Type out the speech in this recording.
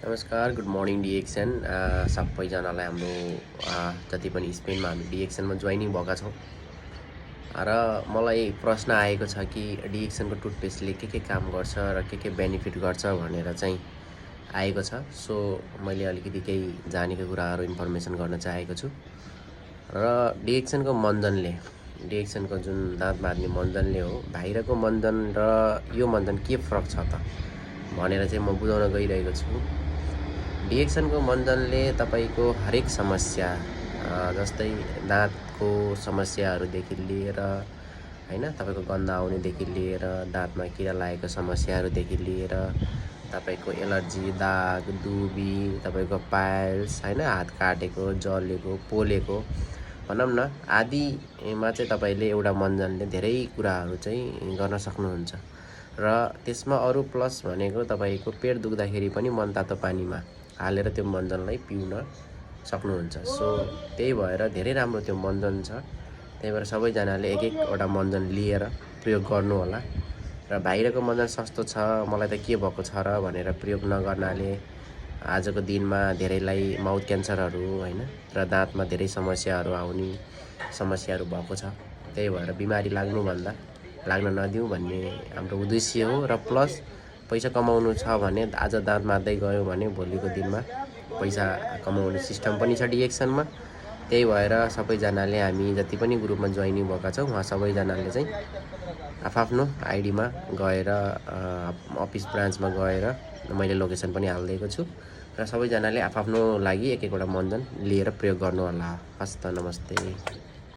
नमस्कार, good morning DXN सबैजनालाई हाम्रो जति पनि स्पेनमा हामी डिएक्सनमा जोइनिङ भएका छौँ र मलाई प्रश्न आएको छ कि डिएक्सनको टुथपेस्टले के काम गर्छ र के बेनिफिट गर्छ भनेर चाहिँ आएको छ। सो मैले अलिकति केही जानेको कुराहरू इन्फर्मेसन गर्न चाहेको छु र डिएक्सनको जुन दाँत माझ्ने मञ्जनले हो, बाहिरको मञ्जन र यो मञ्जन के फरक छ त भनेर चाहिँ म बुझाउन गइरहेको छु। डिएक्सनको मञ्जनले तपाईको हरेक समस्या जस्तै दाँतको समस्याहरूदेखि लिएर हैन, तपाईको गन्ध आउनेदेखि लिएर दाँतमा किरा लागेको समस्याहरूदेखि लिएर तपाईको एलर्जी, दाग, दुबी, तपाईको पाइल्स हैन, हात काटेको, जलेको, पोलेको भनौँ न आदिमा चाहिँ तपाईले एउटा मञ्जनले धेरै कुराहरू चाहिँ गर्न सक्नुहुन्छ र त्यसमा अरु प्लस भनेको तपाईको पेट दुख्दाखेरि पनि मनतातो पानीमा हालेर त्यो मञ्जनलाई पिउन सक्नुहुन्छ। सो त्यही भएर धेरै राम्रो त्यो मञ्जन छ। त्यही भएर सबैजनाले एक वटा मञ्जन लिएर प्रयोग गर्नु होला र बाहिरको मञ्जन सस्तो छ, मलाई त के भएको छ र भनेर प्रयोग नगर्नाले आजको दिनमा धेरैलाई माउथ क्यान्सरहरू हैन र दाँतमा धेरै समस्याहरू आउने समस्याहरू भएको छ। त्यही भएर बिमारी लाग्न नदिउँ भन्ने हाम्रो उद्देश्य हो र प्लस पैसा कमाउनु छ भने आज दाँत मार्दै गयो भने भोलिको दिनमा पैसा कमाउने सिस्टम पनि छ डिएक्सनमा। त्यही भएर सबैजनाले हामी जति पनि ग्रुपमा जोइनिङ भएका छौँ उहाँ सबैजनाले चाहिँ आफ्नो आइडीमा गएर अफिस ब्रान्चमा गएर मैले लोकेसन पनि हालिदिएको छु र सबैजनाले आफ्नो लागि एक वटा मञ्जन लिएर प्रयोग गर्नु होला। हस्त नमस्ते।